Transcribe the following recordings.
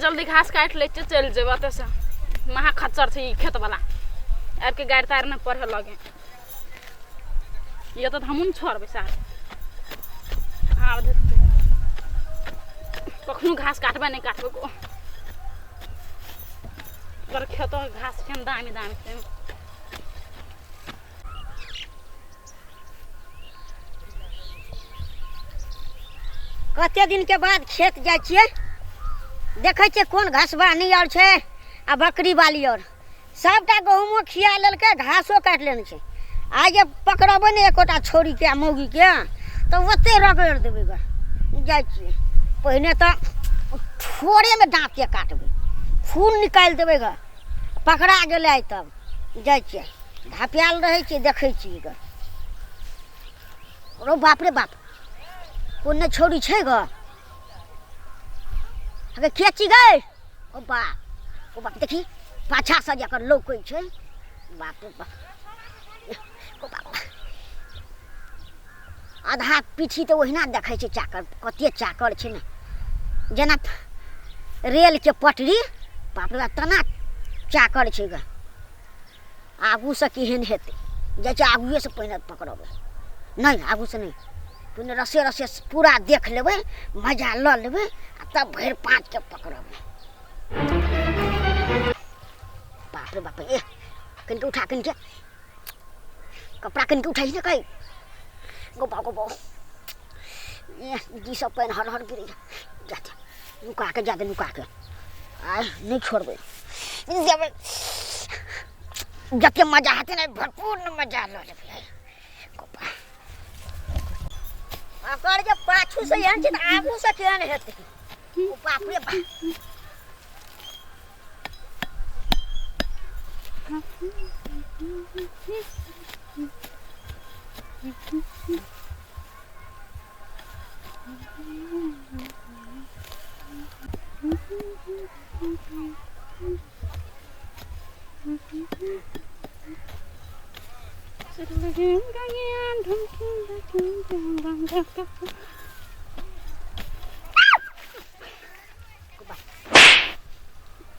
जल्दी घास काटि लै छियै, चलि जेबै एतऽसँ। महा खच्चर छै ई खेतवला, आबिके गारि तारि नहि पढ़े लगे। ये तऽ हमहूँ ने छोड़बै सार। आब देखतै कखनो घास काटबै नहि काटबै गो। ओकर खेतो घास केहन दामी दामी छै। कते दिनके बाद खेत जाइ छियै, देखै छियै कोन घसबा नहि आओर छै आ बकरी बाली आओर सबटा गहूमो खिया लेलकै, घासो काटि लेने छै। आइ जे पकड़बै ने एकोटा छौड़ीके आ मौगीके तऽ ओते रगड़ि देबै ग। जाइ छियै, पहिने तऽ ठोरेमे दाँतके काटबै, खून निकालि देबै ग। पकड़ा गेलै आइ तब जाइ छियै, धपियाल रहै छियै, देखै छियै ग। रो बाप रे बाप, कोन ने छौड़ी छै ग? अगे के छी गै? ओ बाप, ओ बाप, देखी पाछा से जकर लौकै छै। बाप रे बाप, ओ बाप, आधा पीठी तऽ ओहिना देखै छै चाकर, कते चाकर छै ने, जेना रेलके पटरी। बाप रे बाप, तना चाकर छै ग। आगूसँ केहन हेतै? जाइ छै आगुएसँ पहिने पकड़बै। नहि, आगूसँ नहि, पहिने रसे रसे पूरा देख लेबै, मजा लऽ लेबै आ तब भरि पाँचके पकड़बै। बाप रे बाप, ए कनिके उठा, कनिके कपड़ा कनिके उठाइ ने कहीं। गोबा गोबा, ए जी सब पानि हर हर गिरै जाते। नुका के जाते, नुका के आइ नहि छोड़बै, देबै जते मजा हेतै ने, भरपूर ने मजा लऽ लेबै। गोबा, ओकर जे पाछू से एहन छै तऽ आगू से केहन हेतै? ओ बाप रे बाप।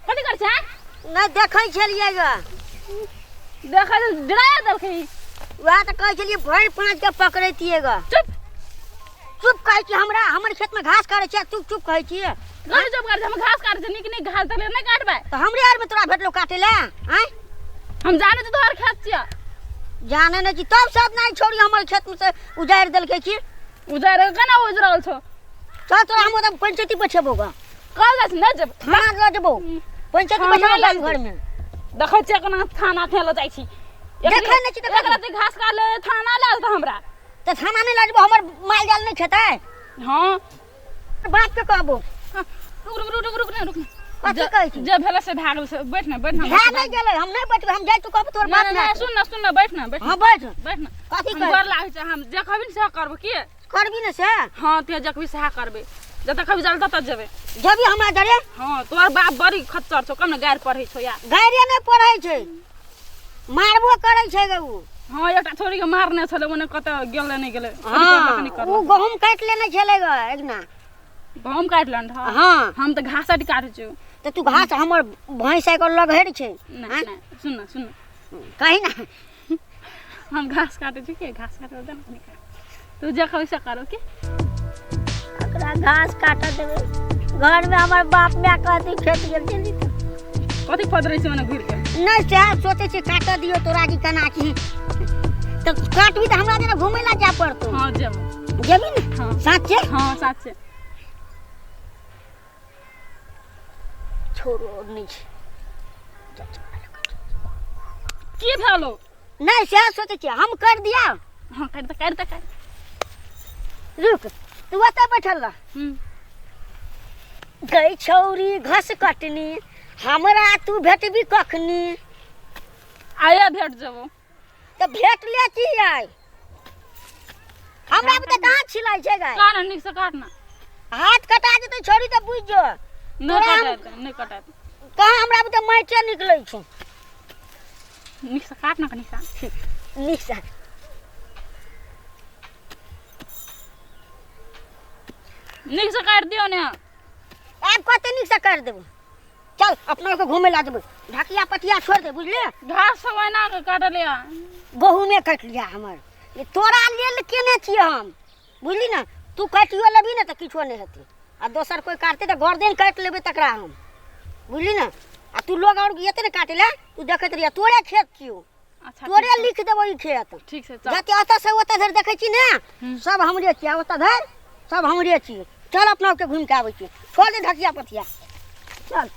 कथी करै छै? नहि देखै छलियै ग। देखै डरा देलकै। वएह तऽ कहै छलियै भरि पाँच के पकड़ैतियै ग। चुप चुप कहै छी हमरा, हमर खेतमे घास काटै छियै, चुप चुप कहै छियै। कथी चुप करै छै? हम घास काटै छियै, नीक नीक घास देलियै, नहि काटबै तऽ हमरे आरमे तोरा भेटलो काटै लए? आँय, हम जानै छी तोहर खेत छियै। जानै नहि छी तब सब नहि छोड़ी हमर खेतमे से उजाड़ि देलकै की? उजाड़ि केना उजरल छौ? चल तोरा हम ओतऽ पंचायती बैठेबो ग। कल जाइ छी, नहि जेबै। थाना लऽ जेबो, पंचायती थाना बैठेबो लऽ गाम घरमे। देखै छियै केना थाना थे लऽ जाइ छी। देखै नहि छी तऽ एक राति घास काट ले थाना लए जेतै हमरा। तऽ थाना नहि लऽ जेबो, हमर माल जाल नहि खेतै? हँ, बाप के कहबो। रुक रुक रुक रुक, रुक रुक। कथी कहै छी? जे भेलै से भए गेल से। बैठ ने, बैठ ने। भए नहि गेलै, हम नहि बैठबै, हम जाइ तू कहबो तोहर बाप। नहि, सुन ने, सुन ने, बैठ ने, बैठ। हँ, बैठ बैठ ने। कथी हम कहै? गोर लागै छै, हम जे कहबी ने सएह करबो। की करबी ने से? हँ, ते जे कहबी सएह करबै। जतऽ कहबी जल ततऽ जेबै। जेबी हमरा डरे? हँ, तोहर बाप बड़ी खच्चर छौ, कम ने गारि पढ़ै छौ यार। गारिए नहि पढ़ै छै, मारबो करै छै गे उ। हँ, एकटा छोरी के मारने छलै, ओने कतऽ गेलै नहि गेलै। हँ, उ गहूम काटि लेने छलै ग एकना। गहूम काटि लेने रह? हँ। हम तऽ घास काटै छियौ। तऽ तू घास हमर भैंस एकर लगहरि छै। नहि नहि, सुन ने, सुन ने। कही ने। हम घास काटै छी के घास काटै दे ने, तू जे कहबी से करू की? ओकरा घास काटऽ देबै घरमे हमर बाप माय कहतै खेत गेल छली तऽ। कथी फदरै छै मने घुरि के? नहि, सएह सोचै छियै, काटऽ दियौ तोरा कि केना की। तऽ काटबी तऽ हमरा जेना घुमै लए जाय पड़तौ। हँ, जेबो। जेबी ने? हँ। साँचे? हँ, साँचे। छोड़ो, आओर नहि छै। की भेलो? नहि, सएह सोचै छियै, हम कर दिया। हँ, काटि दे, काटि दे, काटि। रुक, तू ओतऽ बैठल रह। गई छौरी घस कटनी, हमरा तू भेटबी कखनी? आया भेट जेबो। तऽ भेट ले की आइ? हमरा बुते कहाँ छिलाई छै गाय। काट नीक से, काट ना। हाथ कटा जेतै छोरी तऽ बुझि जो। नहि कटात, नहि कटात। कहाँ हमरा बुते माटिए निकलै छै। नीक से काट ना कनी सा। ठीक, नीक से। नीक से काटि दियौ ने। आब कते नीकसँ काटि देबौ। चल अपना के घूमे ला जेबै, ढकिया पटिया छोड़ि दे, बुझलियै? घास सब एना के काटलियै। गहूमे काटि लिया हमर, ई तोरा लेल केने छियै हम, बुझली ने? तू काटियो लेबही ने तऽ किछो नहि हेतै, आ दोसर कोइ काटतै तऽ गर्दन काटि लेबै तकरा हम, बुझली ने? आ तू लोग आओर एतै ने काटै लए, तू देखैत रहिया, तोरे खेत छियौ। अच्छा। तोरे ठीक छै। लिख देबो ई खेत। ठीक छै, चल। जते ओतऽ से ओतऽ धरि देखै छी ने, सब हमरे छियै, ओतऽ धरि सब हमरे छियै। चल अपना के घुमि के आबै छी, छोड़ दे ढकिया पथिया, चल।